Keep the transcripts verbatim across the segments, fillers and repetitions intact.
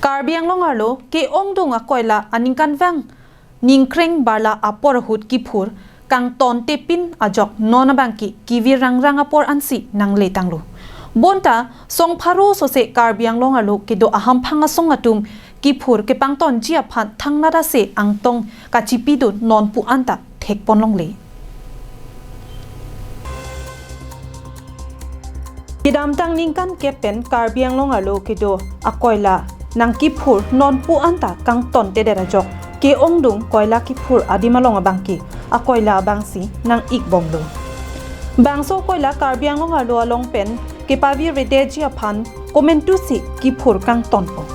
Karbi Anglong arlo ke-ongdung akoila aningkanvang ningkreng barla apor ahut kiphur kangtontepin ajok non abangke kevir rangrang apor ansi nangletanglo. Bonta song pharo sose Karbi Anglong arlo kedo ahamphang asong atum kiphur kepangtonji aphan thangnat ase angtong kachipidun non pu anta thekponlongle. Kedamtang ningkan kep pen Karbi Anglong arlo kedo akoila nangkiphur non pu anta kangtontedet ajok ke-ongdung koila kiphur adim along abangke akoila abangsi nang-ikbomlo. Bangso koila Karbi Anglong arlo along pen kepavirvedetji aphan komantusi kiphur kangtonpo.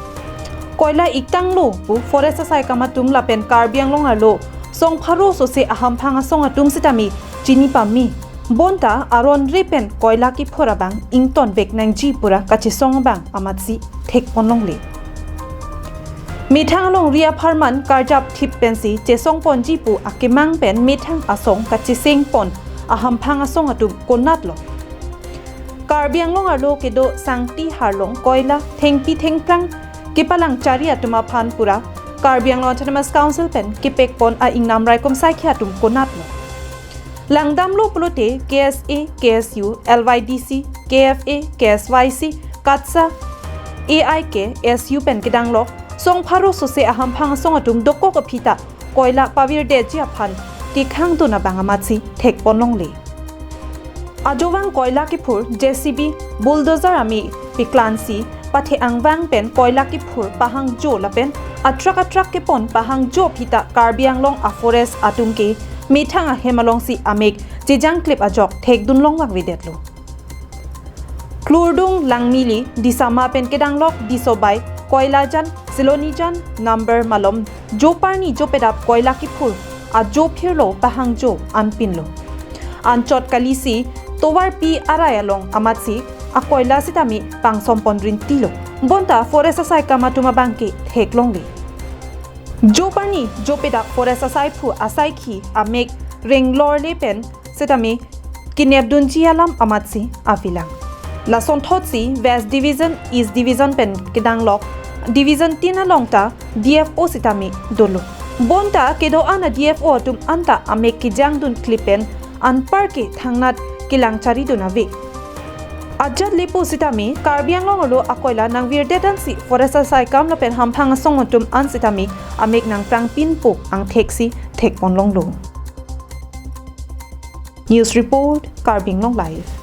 Koila iktanglo pu forest asaikam atum lapen Karbi Anglong arlo song pharo sose ahamphang asong atum sitame chini pame. Bonta aron re pen koila kiphur abang ingtonvek nangji pura kachesong abang amatsi thekponlongle. Methang alongri apharman karjap thip pensi chesongponji pu akemang pen methang asong kachesengpon ahamphang asong atum konatlo? Karbi Anglong arlo kedo sangti harlong koila thengpi thengphrang kepalangchari atum aphan pura Karbi Anglong Autonomous Council pen kepekpon a-ingnam raikom saikhi atum konatlo? Langdamlo pulote K S A, K S U, L Y D C, K F A, K S Y C, KATSA, A I K, S U pen kedanglok song pharo sose ahamphang asong atum dokok aphi ta koila pavirdetji aphan kekhangdun abang amatsi thekponlongle. Ajovang koila kiphur J C B, bulldozer ame piklansi pathe angvang pen koila kiphur pahangjo lapen atrak atrak kepon pahangjo aphi ta Karbi Anglong a-forest atum ke methang ahem alongsi amek chejangklip ajok thekdunlong vangvedetlo. Klurdung Langmili, Disama pen kedanglok Disobai, Koilajan, Silonijan, number malom, joparni jopedap koila kiphur ajo phirlo pahangjo anpinlo. Anchot kalisi tovarpi arai along amatsi akoila sitame pangsompon rintilo. Bonta forest asaikam atum abangke theklongle. Joparni jopedap forest asaiphu asaikhi amek renglorle pen sitame kenepdunji alam amatsi avelang. Lasonthotsi West Division, East Division pen kedanglok Division tin along ta D F O sitame dolo. Bonta kedo-an a-D F O atum anta amek kejangdun klip pen anparke thangnat kelangcharidun ave. Ajat lepo sitame Karbi Anglong arlo akoila nangvirdet ansi forest asaikam lapen hamphang asong atum an sitame amek nangprangpinpo angtheksi thekponlonglo. News report, Karbi Anglong Live.